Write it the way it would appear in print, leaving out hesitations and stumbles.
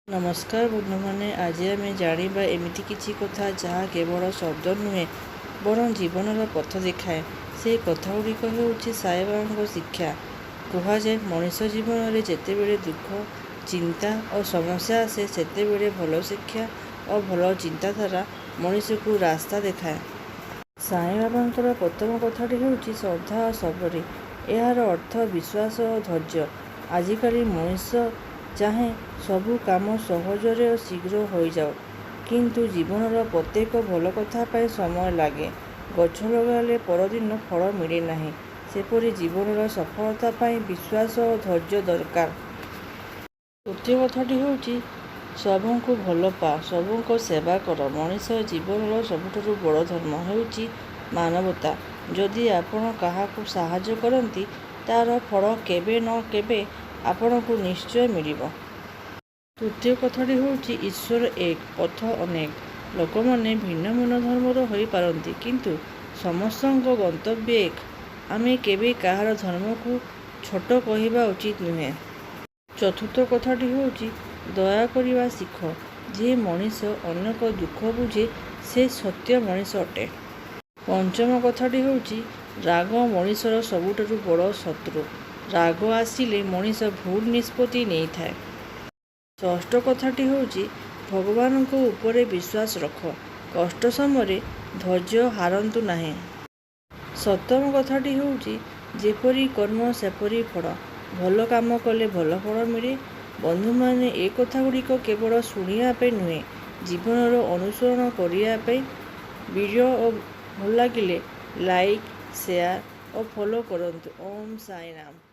ନମସ୍କାର ବନ୍ଧୁମାନେ, ଆଜି ଆମେ ଜାଣିବା ଏମିତି କିଛି କଥା ଯାହା କେବଳ ଶବ୍ଦ ନୁହେଁ, ବରଂ ଜୀବନର ପଥ ଦେଖାଏ। ସେହି କଥାଗୁଡ଼ିକ ହେଉଛି ସାଇବାବାଙ୍କ ଶିକ୍ଷା। କୁହାଯାଏ, ମଣିଷ ଜୀବନରେ ଯେତେବେଳେ ଦୁଃଖ, ଚିନ୍ତା ଓ ସମସ୍ୟା ଆସେ, ସେତେବେଳେ ଭଲ ଶିକ୍ଷା ଓ ଭଲ ଚିନ୍ତାଧାରା ମଣିଷକୁ ରାସ୍ତା ଦେଖାଏ। ସାଇବାବାଙ୍କର ପ୍ରଥମ କଥାଟି ହେଉଛି ଶ୍ରଦ୍ଧା ଓ ସବରୀ। ଏହାର ଅର୍ଥ ବିଶ୍ୱାସ ଓ ଧୈର୍ଯ୍ୟ। ଆଜିକାଲି ମଣିଷ ଚାହେଁ ସବୁ କାମ ସହଜରେ ଓ ଶୀଘ୍ର ହୋଇଯାଉ। କିନ୍ତୁ ଜୀବନର ପ୍ରତ୍ୟେକ ଭଲ କଥା ପାଇଁ ସମୟ ଲାଗେ। ଗଛ ଲଗାଇଲେ ପରଦିନ ଫଳ ମିଳେ ନାହିଁ, ସେପରି ଜୀବନର ସଫଳତା ପାଇଁ ବିଶ୍ୱାସ ଓ ଧୈର୍ଯ୍ୟ ଦରକାର। ଦ୍ୱିତୀୟ କଥାଟି ହେଉଛି ସବୁଙ୍କୁ ଭଲ ପାଅ, ସବୁଙ୍କ ସେବା କର। ମଣିଷ ଜୀବନର ସବୁଠାରୁ ବଡ଼ ଧର୍ମ ହେଉଛି ମାନବତା। ଯଦି ଆପଣ କାହାକୁ ସାହାଯ୍ୟ କରନ୍ତି, ତା'ର ଫଳ କେବେ ନା କେବେ ଆପଣଙ୍କୁ ନିଶ୍ଚୟ ମିଳିବ। ତୃତୀୟ କଥାଟି ହେଉଛି ଈଶ୍ୱର ଏକ, ପଥ ଅନେକ। ଲୋକମାନେ ଭିନ୍ନ ଭିନ୍ନ ଧର୍ମର ହୋଇପାରନ୍ତି, କିନ୍ତୁ ସମସ୍ତଙ୍କ ଗନ୍ତବ୍ୟ ଏକ। ଆମେ କେବେ କାହାର ଧର୍ମକୁ ଛୋଟ କହିବା ଉଚିତ ନୁହେଁ। ଚତୁର୍ଥ କଥାଟି ହେଉଛି ଦୟା କରିବା ଶିଖ। ଯେ ମଣିଷ ଅନ୍ୟଙ୍କ ଦୁଃଖ ବୁଝେ, ସେ ସତ୍ୟ ମଣିଷ ଅଟେ। ପଞ୍ଚମ କଥାଟି ହେଉଛି ରାଗ ମଣିଷର ସବୁଠାରୁ ବଡ଼ ଶତ୍ରୁ। ରାଗ ଆସିଲେ ମଣିଷ ଭୁଲ ନିଷ୍ପତ୍ତି ନେଇଥାଏ। ଷଷ୍ଠ କଥାଟି ହେଉଛି ଭଗବାନଙ୍କ ଉପରେ ବିଶ୍ୱାସ ରଖ, କଷ୍ଟ ସମୟରେ ଧୈର୍ଯ୍ୟ ହାରନ୍ତୁ ନାହିଁ। ସପ୍ତମ କଥାଟି ହେଉଛି ଯେପରି କର୍ମ ସେପରି ଫଳ। ଭଲ କାମ କଲେ ଭଲ ଫଳ ମିଳେ। ବନ୍ଧୁମାନେ, ଏ କଥାଗୁଡ଼ିକ କେବଳ ଶୁଣିବା ପାଇଁ ନୁହେଁ, ଜୀବନର ଅନୁସରଣ କରିବା ପାଇଁ। ଭିଡ଼ିଓ ଭଲ ଲାଗିଲେ ଲାଇକ୍, ସେୟାର ଓ ଫଲୋ କରନ୍ତୁ। ଓମ୍ ସାଇରାମ।